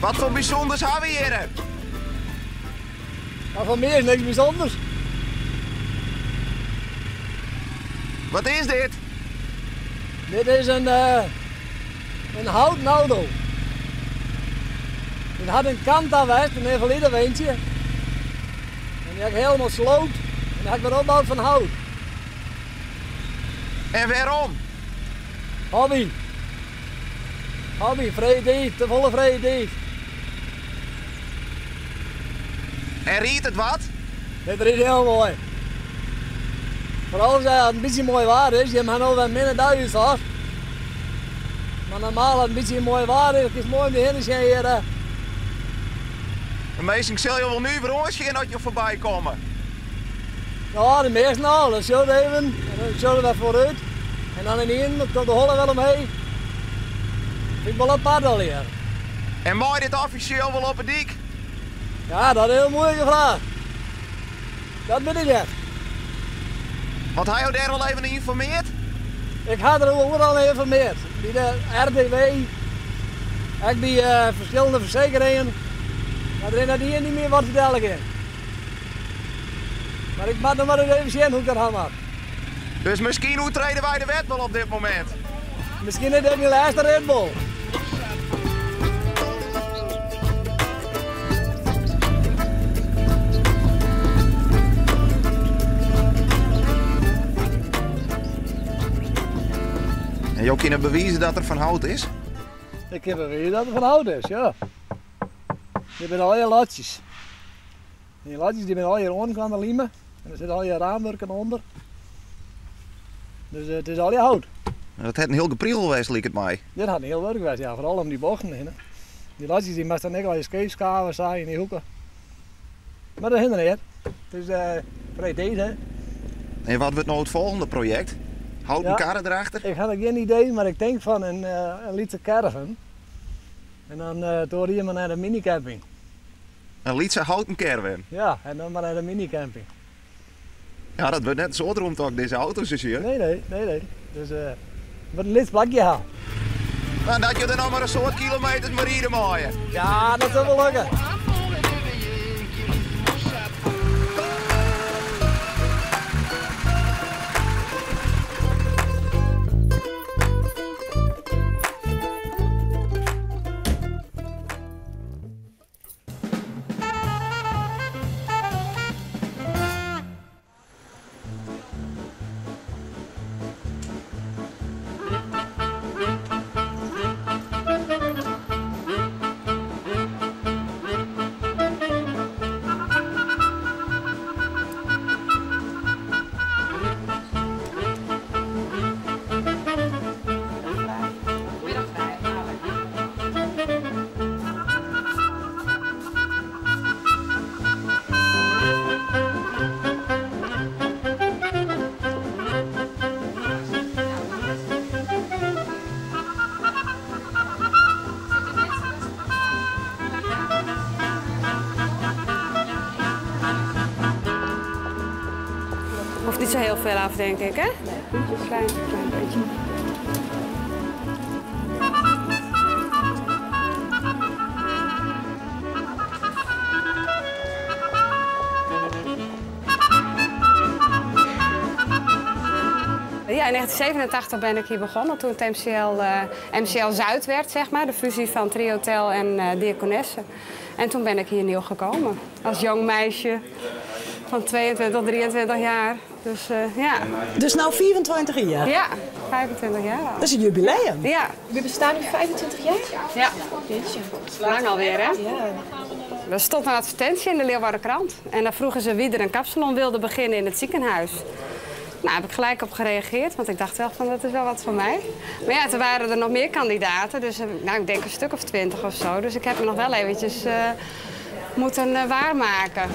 Wat foar bysûnders ha we hjirre? Nou, foar my is niks bysûnders. Wat is dit? Dit is in, uh, in houten auto. Dit hat in Kanta west, in ynfalide-weintsje. En dy ha ik hielendal sloopt en dy ha ik wer opboud fan hout. En wêrom? Hobby. Hobby, frije tiid, te folle frije tiid. En riidt it wat? Dit rydt hiel moai. Foaral as it in bytsje moai waar is. Jim ha no wer minne dei útsocht. Mar normaal as it in bytsje moai waar is, kinst moai om dy hinne sjen hjir. De minsken sille jo wol nuver oansjen as jo foarby komme. Ja, de measten al. Dan sjogge se even en dan sjogge se wer foarút. En dan ynienen komt de holle wer omheech. Fyn ik wol apart allegear. En mei dit offisjeel wol op 'e dyk? Ja, dat is in hiel muoilike fraach. Dat wit ik net. Want ha jo dêr al even ynformeard? Ik ha der oeral ynformeard. By de RDW, ek by ferskillende fersekeringen. Mar der is net ien dy't my wat fertelle kin. Mar ik moat noch mar ris even sjen hoe't ik dat ha moat. Dus miskien oertrede wy de wet wol op dit momint? Miskien is dit myn lêste rit wol. En jo kinne bewize dat er fan hout is? Ik kin bewize dat er fan hout is, ja. Dit binne allegear latsjes. Dy latsjes dy binne allegear oanelkoar lime en der sitte allegear raamwurken ûnder. Dus it is allegear hout. Dat hat in hiel geprigel west, liket my. Dit hat in hiel wurk west, ja, foaral om dy bochten hinne. Dy latsjes dy moatst dan ek allegear skeef skave sa yn dy hoeken. Mar dat hinderet neat. It is frij tiid, hè. En wat wurdt no it folgjende projekt? Houten Ja. karre derachter? Ik ha noch gjin idee, mar ik tink fan in lytse caravan. En dan toer hier mar nei de minicamping. In lytse houten caravan? Ja, en dan mar nei de minicamping. Ja, dat wurdt net in soad romte as ik dizze auto sa sjoch. Nee, nee, nee, nee. Dus uh, wurdt in lyts plakje ha. Nou, dat jo der noch mar in soad kilometers mei ride meie. Ja, dat sil wol lukke. Hoeft niet zo heel veel af, denk ik, hè? Nee, een klein, klein beetje. Ja, in 1987 ben ik hier begonnen, toen het MCL, MCL Zuid werd, zeg maar, de fusie van Triotel en uh, Diakonesse. En toen ben ik hier nieuw gekomen, als jong meisje van 22, 23 jaar. Dus uh, ja. Dus nu 25 jaar? Ja, 25 jaar al. Dat is een jubileum. Ja. We bestaan nu 25 jaar? Ja. Jeetje. Lang alweer, hè? Ja. Er stond een advertentie in de Leeuwarden Krant. En daar vroegen ze wie er een kapsalon wilde beginnen in het ziekenhuis. Nou, heb ik gelijk op gereageerd, want ik dacht wel van dat is wel wat voor mij. Maar ja, toen waren er nog meer kandidaten, dus nou, ik denk een stuk of 20 of zo. Dus ik heb me nog wel eventjes moeten waarmaken.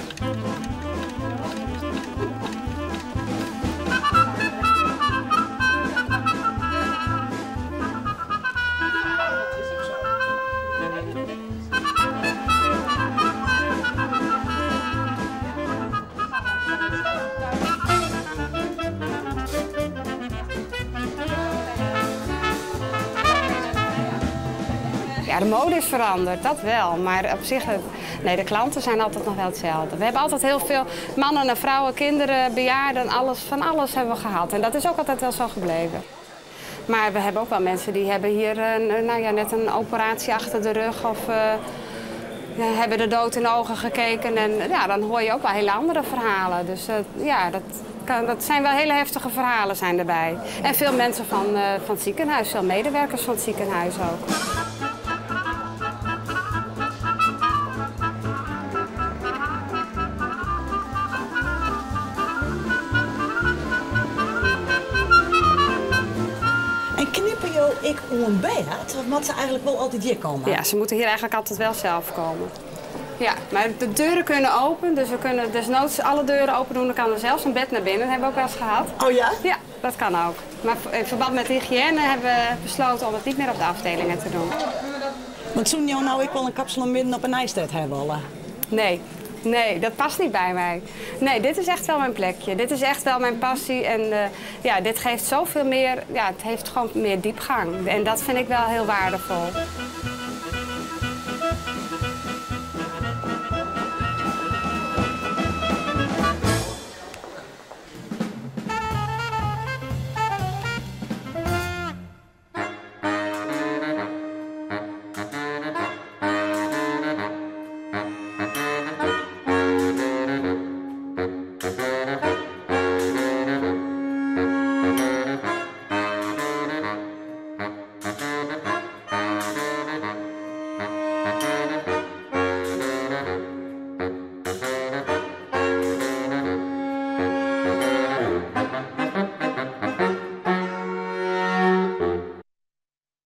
Ja, de mode is veranderd, dat wel. Maar op zich, nee, de klanten zijn altijd nog wel hetzelfde. We hebben altijd heel veel mannen en vrouwen, kinderen, bejaarden, alles, van alles hebben we gehad. En dat is ook altijd wel zo gebleven. Maar we hebben ook wel mensen die hebben hier nou ja, net een operatie achter de rug of hebben de dood in de ogen gekeken. En ja, dan hoor je ook wel hele andere verhalen. Dus ja, dat zijn wel hele heftige verhalen zijn erbij. En veel mensen van het ziekenhuis, veel medewerkers van het ziekenhuis ook. Ik ontbijt, of moet ze eigenlijk wel altijd hier komen? Ja, ze moeten hier eigenlijk altijd wel zelf komen. Ja, maar de deuren kunnen open, dus we kunnen desnoods alle deuren open doen. Dan kan er zelfs een bed naar binnen, dat hebben we ook wel eens gehad. Oh ja? Ja, dat kan ook. Maar in verband met hygiëne hebben we besloten om het niet meer op de afdelingen te doen. Want zoen jou nou ik wel een kapsel midden op een ijstijd hebben willen? Nee. Nee, dat past niet bij mij. Nee, dit is echt wel mijn plekje. Dit is echt wel mijn passie. En ja, dit geeft zoveel meer, ja, het heeft gewoon meer diepgang. En dat vind ik wel heel waardevol.